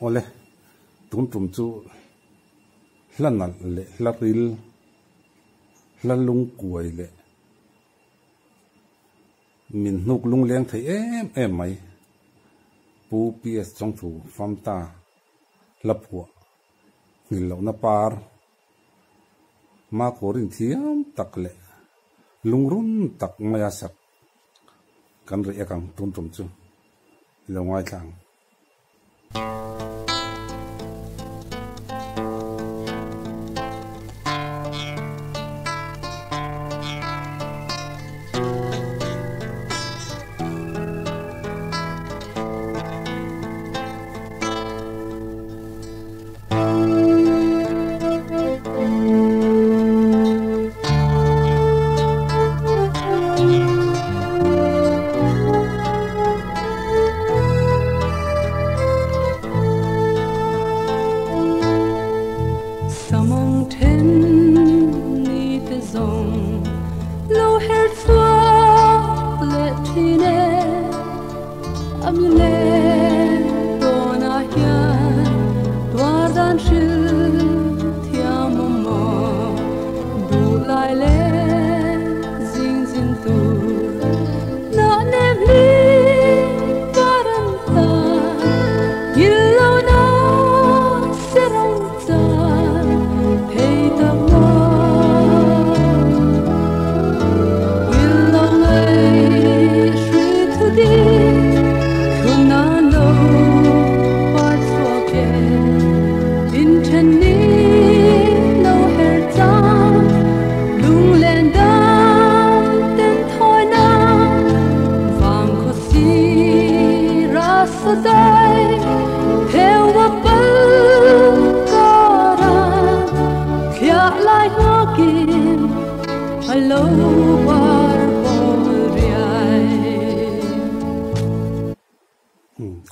Awle, tun tum chu hla nalh leh hla ril, hla lungkuai leh min hnuk lungleng thei em em mai. Pu PS Chawngthu Famta hla phuah nghilh lohna par Makawrin thiam tak leh lungrun tak maia sak kan rih ek ang tun tum chu i lo ngaithla ang.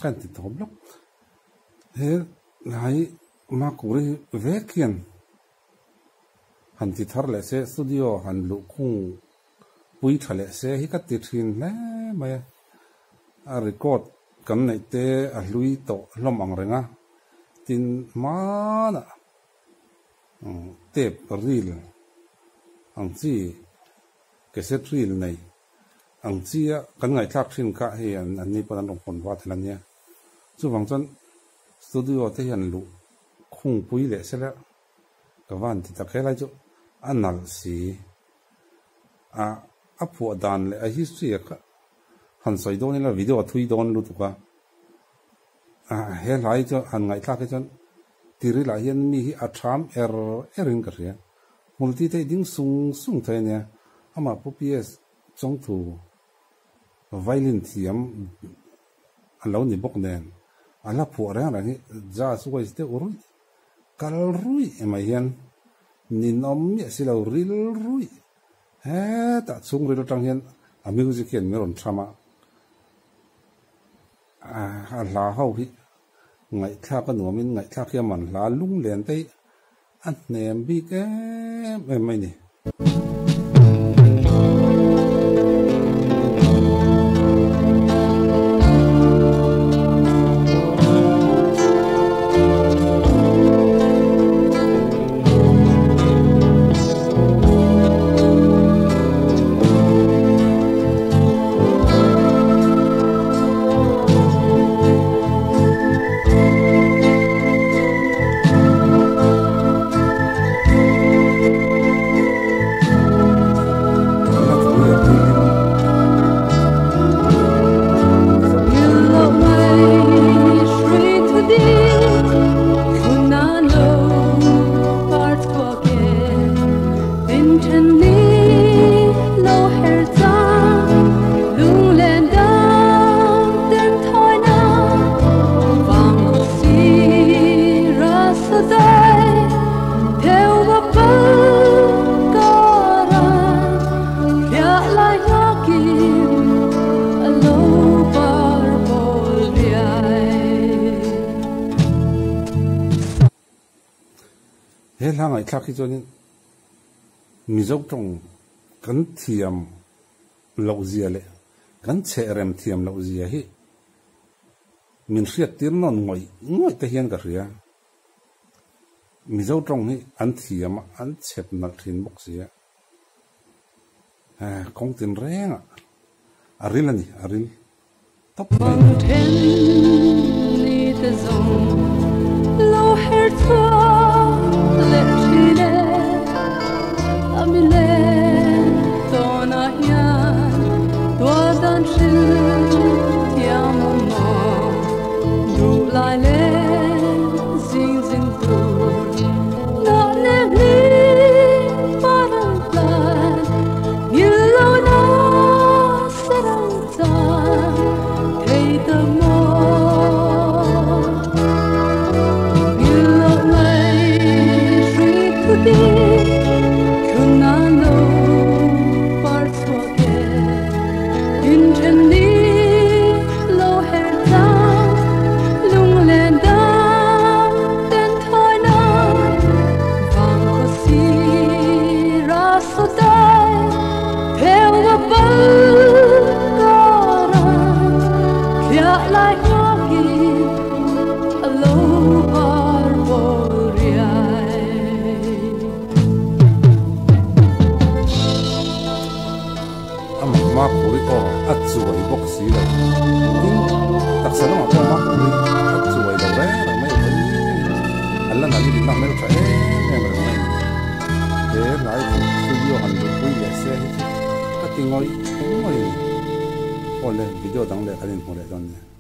Ka inti tawp lawk. He lai Makuri vek hian han ti thar leh se, studio han luh khung pui tha leh se hi ka ti thin hle mai a. A record kan neih te a hlui tawh hlawm ang reng a, tin hmanah tape reel ang chi cassette reel nei ang chi a kan ngaihthlak thin kha hei an ni pawh an rawn convert hlawm a nia. Chuvang chuan studio te hian luh khungpui leh sela ka van ti tak helai chu a nalh si. A a phuah dan leh a history a kha han sawi dawn ila video a thui dawn lutuk a. A he hlai chu han ngaihthlak hi chuan tirilah hian mi hi a tham er er in ka hria. Hmulti te hi ding sung sung thei a nia. Amah Pu PS Chawngthu violin thiam a lo ni bawk nen a hla phuah reng reng hi jazz wise deuh ruih kal ruih mai hian ninawm miah si lo ril ruih hetah chhungril atang hian a music hian min rawn tham a, a hla ho hi ngaihthlak a nuamin ngaihthlak hi a man hla lunglen te hi a hnem bik em em mai a ni. He hla ngaihthlak hi chuanin Mizo tawng kan thiam loh zia leh kan chhehrem thiam loh zia hi. Min hriat tir nawn ngawih ngawih te hian ka hria. Mizo tawng hi an thiam a, an chhep nalh thin bawk si a. Kawng tin reng ah a ril a ni, a ril tawp mai. Amah Makuri aw a chuai bawk si lo. Tin, taksa lamah pawh Makuri a chuai lo reng reng mai a vawi a la nalh in a hmeltha em em reng mai a ni. He live studio han luhpui leh se hi chu ka ti ngawih ngawih a ni. Awle, video dang leh kan inhmu leh dawn nia.